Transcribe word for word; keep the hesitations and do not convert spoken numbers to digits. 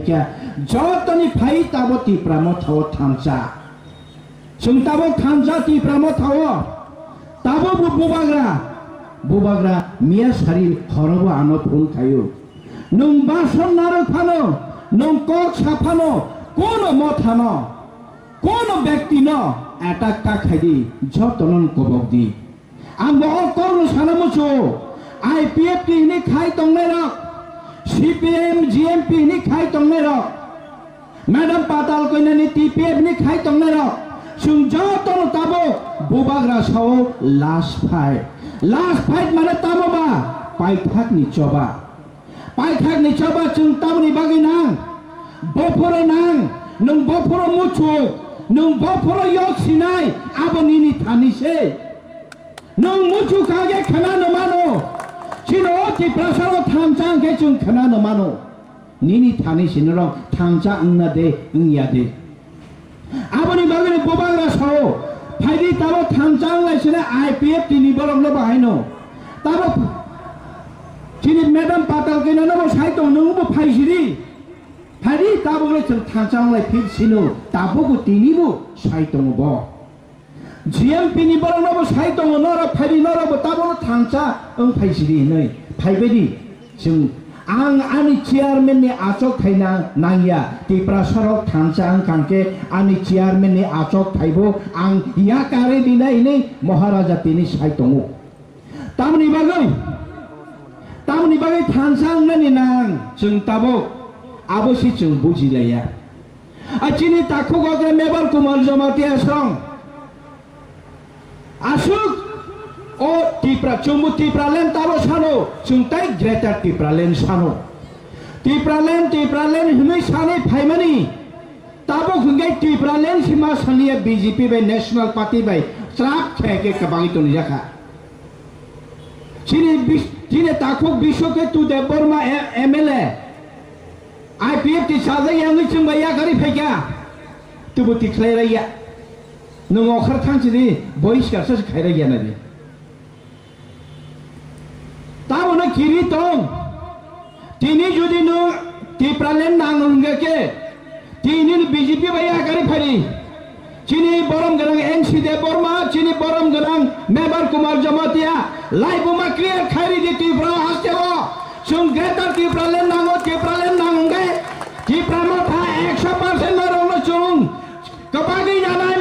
khe jotoni phai tabo Tipra Mothao thansa. Chwng tabuk thansa Tipra Mothao, tabuk bo bubagra, bubagra miya sari horobo ano phone khaio. Nwng bason narwk phano, nwng kok sa phano, kono mothano, kono bektino attack ta khaidi, jotono kobok di. Ang bo o kokno sana muchungo, I P F T hwnwi khai tongnairok, C P M, G M P hwnwi khai tongnairok, Madam Patal Koinani T P F ni khai tongnairok, chwng jotono tabuk bubagra sao last fight. Last fight mane tamo ba? Paithakni choba. Paithakni choba chwng tamoni bagwi nang? Bophoro nang, nwng bophoro muchuk, nwng bophoro yok sinai, abo nini thani se. Nwng muchuk kha khe khwnano mano, chini o Tiprasao thansa hwnkhe chwng khwnano mano. Nini thani sinorok thansa wngna de, wngya de. Aboni bagwi bubagra sao, phaidi tabo thansa wnglai sina I P F T ni borokno bahaino. Tabo chini Madam Patal Koinano bo sai tong, nwng bo phai sidi. Phaidi tabukle chwng thansa wnglai phir sino, tabukbo tinibo sai tongo bo. G M P ni borokno bo sai tongo, norok phaidi, norok bo tabono thansa wng phai sidi hinwi phaibaidi. Chwng, ang ani chairman ni achok thaina nangya, Tiprasarok thansa wng kha khe ani chairman ni achok thaibo ang yakarwi rinai hinwi Maharaja tini sai tongo. Tamoni bagwi, tamoni bagwi thansa wngnani nang chwng tabuk, abo se chwng bujilaiya. A chini takhuk okre Mebar Kumar Jamatia song. Aswk o Tipra, chwngbo Tipraland tabo sano, chwng tai Greater Tipraland sano. Tipraland, Tipraland hwnwi sanwi phaimani, tabuk hwnkhe Tipraland sima saniya B J P bai National Party bai chwrak khe khe kwbangwi tonijakha. Chini bis-, chini takhuk Biswaketu Debbarma M L A, I P F T sajak yangwi chwng bai yakarwi phaikha, tubu tikhlai raiya. Nwng okhar thang chini boiskar sa khai raiya nadi. Tabono kiri tong. Tini jodi nwng Tipraland nang wngkha khe, tini B J P bai yakarwi phari. Chini borom gwnang N C Debbarma, chini borom gwnang Mebar Kumar Jamatia, laibuma clear khairi di Tripura haste o. Chwng Greater Tipraland nango, Tipraland nang wngkhe, Tipra Motha ekso percent norokno chwng kwbangwi janai